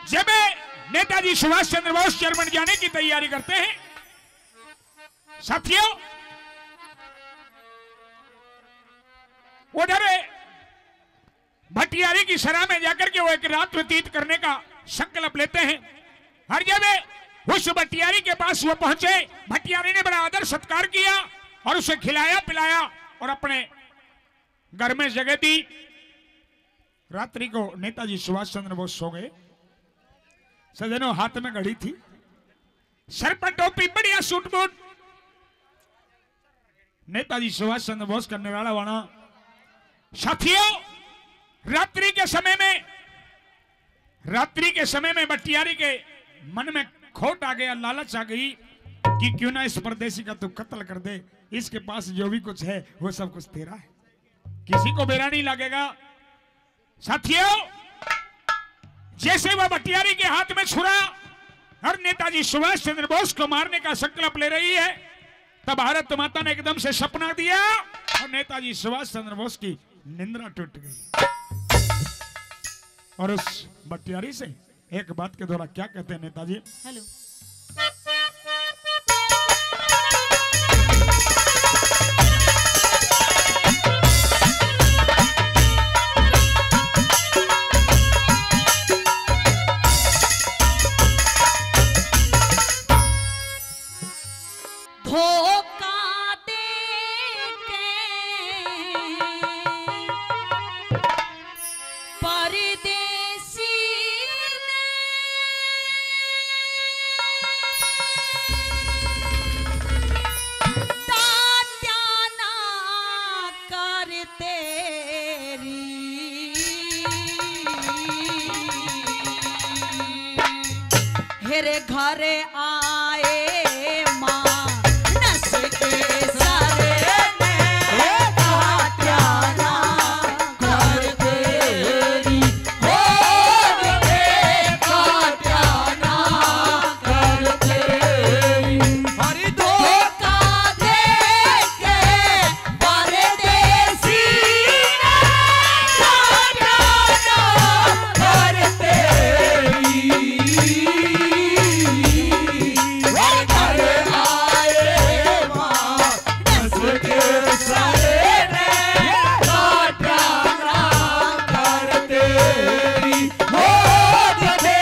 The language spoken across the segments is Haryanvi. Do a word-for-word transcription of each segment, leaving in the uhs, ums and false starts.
जब नेताजी सुभाष चंद्र बोस जर्मन जाने की तैयारी करते हैं, साथियों, उधर भटियारी की सरा में जाकर के वो एक रात व्यतीत करने का संकल्प लेते हैं। हर जगह उस भटियारी के पास वो पहुंचे, भटियारी ने बड़ा आदर सत्कार किया और उसे खिलाया पिलाया और अपने घर में जगह दी। रात्रि को नेताजी सुभाष चंद्र बोस सो गए। सज्जनों, हाथ में घड़ी थी, सर पर टोपी, बढ़िया सूट बूट। नेताजी सुभाष चंद्र बोस का निराला वाणा। साथियों, रात्रि के समय में, रात्रि के समय में भटियारी के मन में खोट आ गया, लालच आ गई कि क्यों ना इस परदेसी का तू कत्ल कर दे, इसके पास जो भी कुछ है वो सब कुछ तेरा है, किसी को बेरा नहीं लगेगा। साथियों, जैसे वह भटियारी के हाथ में छुरा और नेताजी सुभाष चंद्र बोस को मारने का संकल्प ले रही है, तब भारत माता ने एकदम से सपना दिया और नेताजी सुभाष चंद्र बोस की निंद्रा टूट गई। और उस भटियारी से एक बात के द्वारा क्या कहते हैं नेताजी? हेलो। धोखा दे के परदेसी ने डांटा ना कर तेरी। हेरे घर आए मानस के सर ने काट्या ना कर तेरी। हो रे काट्या ना कर तेरी। हरी धोखा दे के परदेसी ने काट्या ना कर तेरी। वो घर आए मानस के सर ने काट्या ना कर तेरी। हो रे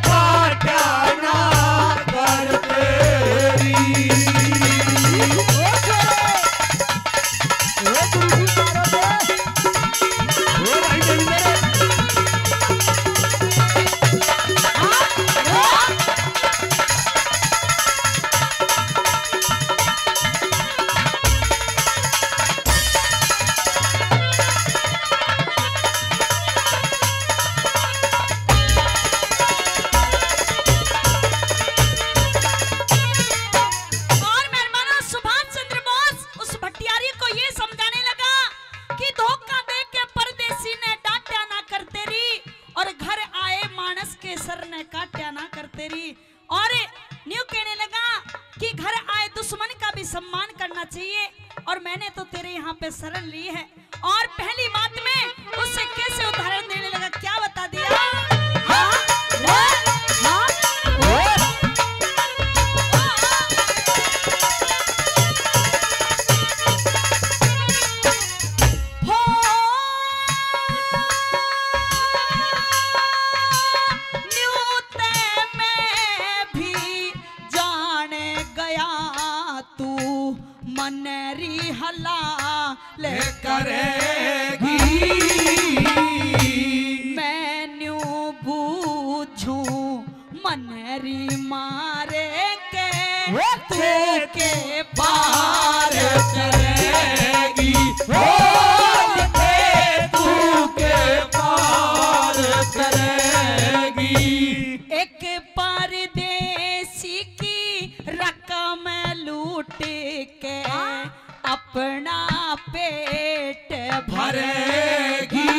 काट्या ना कर तेरी। ओ गुरु जी महाराज, ओ भाई देवी मेरे। और मेहरबानों, सुभाष चंद्र बोस उस भटियारी को ये समझाने लगा कि धोखा दे के परदेसी ने डांटा ना कर तेरी, और घर आए मानस के सर ने काट्या ना कर तेरी। और न्यू कहने लगा कि घर आए दुश्मन का भी सम्मान करना चाहिए, और मैंने तो तेरे यहाँ पे शरण ली है। और पहली बात में उसे कैसे उदाहरण देने लगा, क्या बता दिया? हाँ, हाँ, हाँ, हाँ। हो, न्यू ते मैं भी जान गया तू मन री हलाल करेगी। मैं न्यू बूझूं मन री मारे के वो तू के पार करेगी। वो के तू के पार करेगी। एक परदेसी की रकम लूट के अपना पेट भरेगी।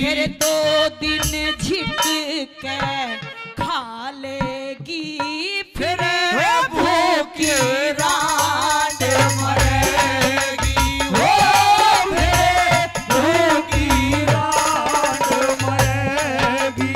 फिर दो दिन झिक के खा लेगी, फिर भूखी रांड मरेगी। हो, फिर भूखी रांड मरेगी।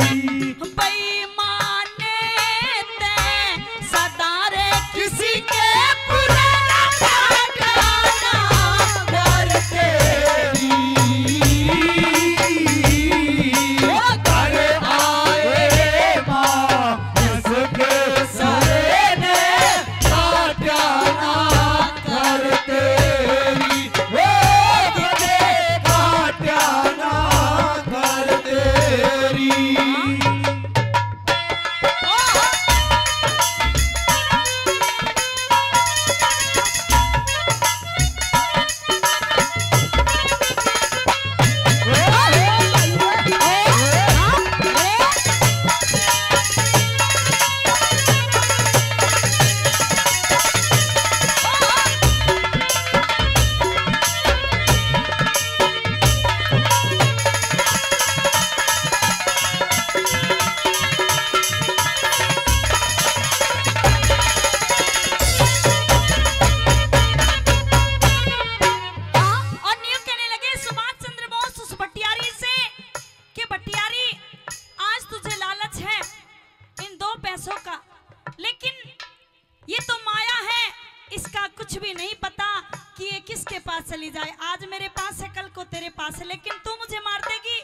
जाए, आज मेरे पास है, कल को तेरे पास है, लेकिन तू मुझे मार देगी,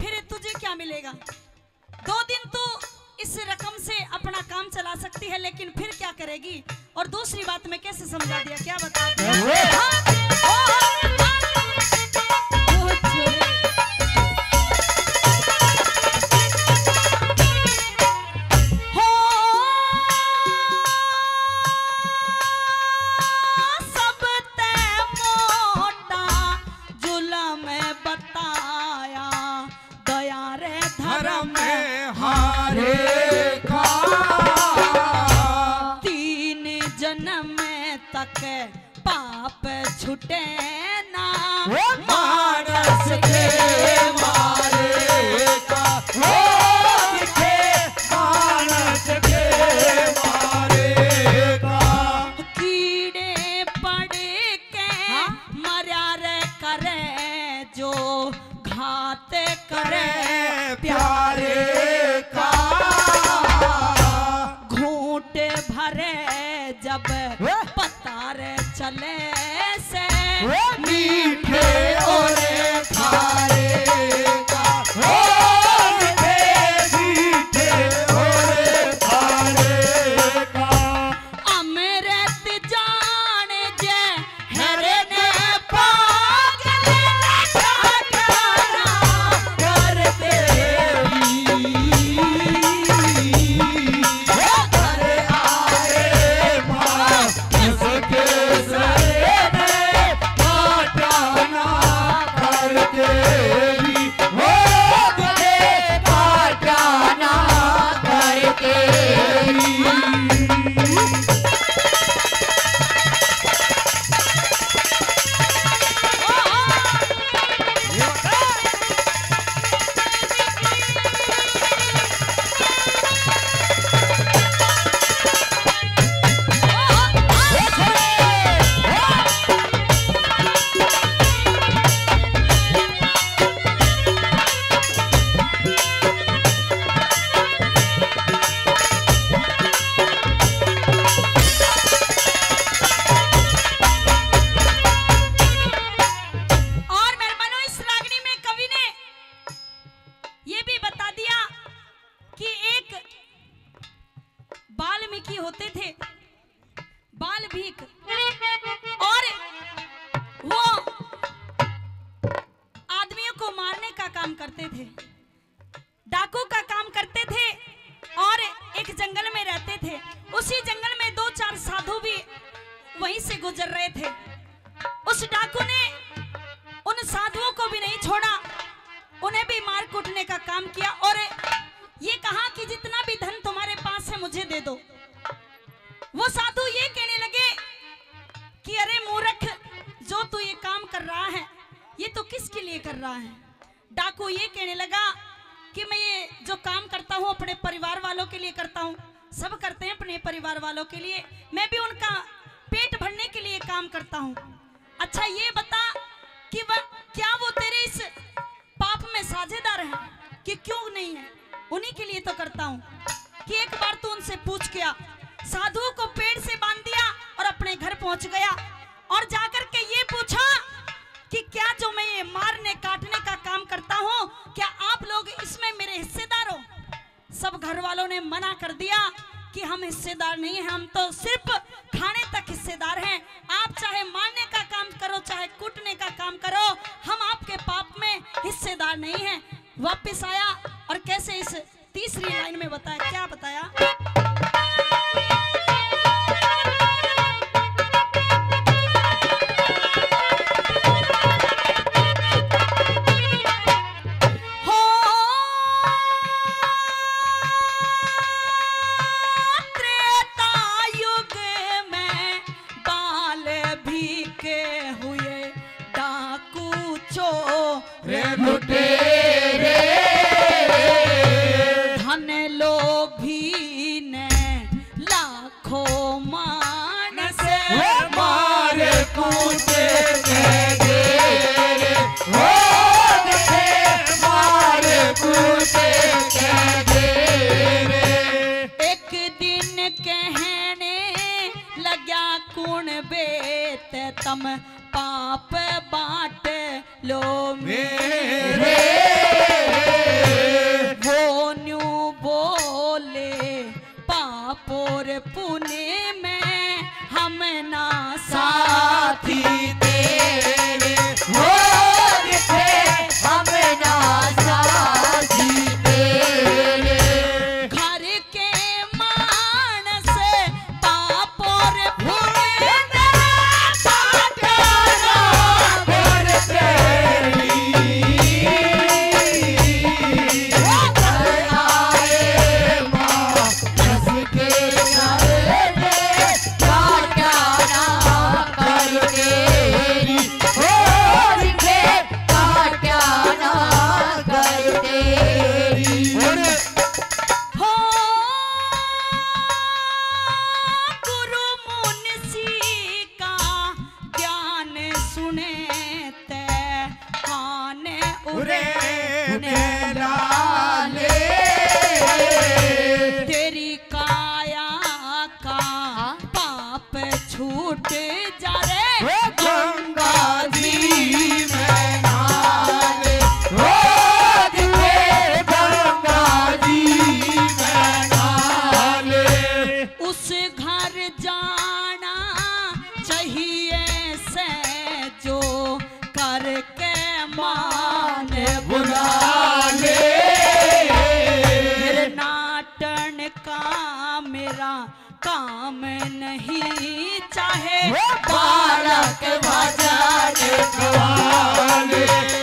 फिर तुझे क्या मिलेगा? दो दिन तू इस रकम से अपना काम चला सकती है, लेकिन फिर क्या करेगी? और दूसरी बात मैं कैसे समझा दिया, क्या बता दिया? हाँ। हो, सब तै मोटा जुलम बताया, दया रे धर्म धर्म हारे का। तीन जन्म तक पाप छुटे ना। ओ मानस के मारे का, ओ दिखे मानस के मारे का। कीड़े पड़ के हाँ? मरया रे करे जो घात करे करे प्यारे का। घूंट भरे जब वे? पतार चले से वे? मीठे और खारे का, ओ मीठे, मीठे और खारे का। अमृत जान जहर ने पागल ठहराया कर तेरी। अरे आए माँ, इसके सर ने काटा ना कर तेरी। हो गए काटा ना कर तेरी। और मेहरबानों, इस रागनी में कवि ने ये भी बता दिया कि एक वाल्मीकि होते थे, बाल भीख, और वो आदमियों को मारने का काम करते थे, डाकू का काम करते थे और एक जंगल में रहते थे। उसी जंगल में दो चार साधु भी वहीं से गुजर रहे थे। उस डाकू ने उन साधुओं को भी नहीं छोड़ा, उन्हें भी मार कूटने का काम किया और ये कहा कि जितना भी धन तुम्हारे पास है, मुझे दे दो। वो साधु ये कहने लगे कि अरे मूर्ख, जो तू ये काम कर रहा है, ये तू किसके लिए कर रहा है? डाकू ये कहने लगा कि मैं ये जो काम करता हूँ, अपने परिवार वालों के लिए करता हूँ। सब करते हैं अपने परिवार वालों के लिए, मैं भी उनका पेट भरने के लिए काम करता हूँ। अच्छा, ये बता कि वह, क्या वो तेरे इस पाप में साझेदार हैं कि क्यों नहीं है? उन्हीं के लिए तो करता हूँ। कि एक बार तू उनसे पूछ के आ। साधुओं को पेड़ से बांध दिया और अपने घर पहुंच गया और जाकर के ये पूछा कि क्या जो मैं ये मारने काटने का काम करता हूँ, क्या आप लोग इसमें मेरे हिस्सेदार हो? सब घर वालों ने मना कर दिया कि हम हिस्सेदार नहीं हैं, हम तो सिर्फ खाने तक हिस्सेदार हैं। आप चाहे मारने का काम करो, चाहे कूटने का काम करो, हम आपके पाप में हिस्सेदार नहीं हैं। वापस आया और कैसे इस तीसरी लाइन में बताया, क्या बताया? हो त्रेता युग में बाल भीख हुए डाकू चोर रे लुटेरे। धन लोभी ने लाखों मानस मार कूटे के दे रे। हो दे मार कूटे के दे रे। एक दिन कहने लग्या कुण बेत तम पाप बांट लो मेरे। वो न्यू बोले, पाप और पुण्य में हम ना साथी तेरे। हो जिथे हम ना साथी तेरे। घर के मानस पाप और पुण्य में पाटारा कर तेरी। ओ दयाए माँ, हो गुरु मुंशी का ज्ञान सुने ते कान उरे उरे ने लाले। तेरी काया का पाप छूट जा रे। ओ गंगा जी में नहा ले, ओ दिखे गंगा जी में नहा ले। उस घर जाना चाहिए से जो करके मान बुला ले। फिर नाटन का मेरा काम नहीं, चाहे वो बालक भजन गवा ले।